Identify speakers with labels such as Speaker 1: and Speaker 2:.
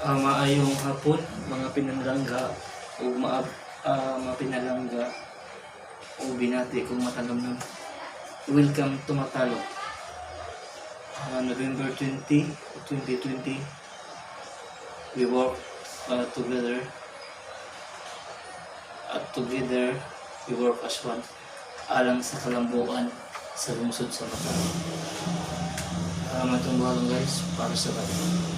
Speaker 1: Maayong hapon, mga pinalangga ug mga pinalangga o binati kong matalamnon. Welcome to Matalom. November 20, 2020, we work together. At together, we work as one alang sa kalambuan sa lungsod sa Matalom. Matong buhaton, guys, para sa lahat.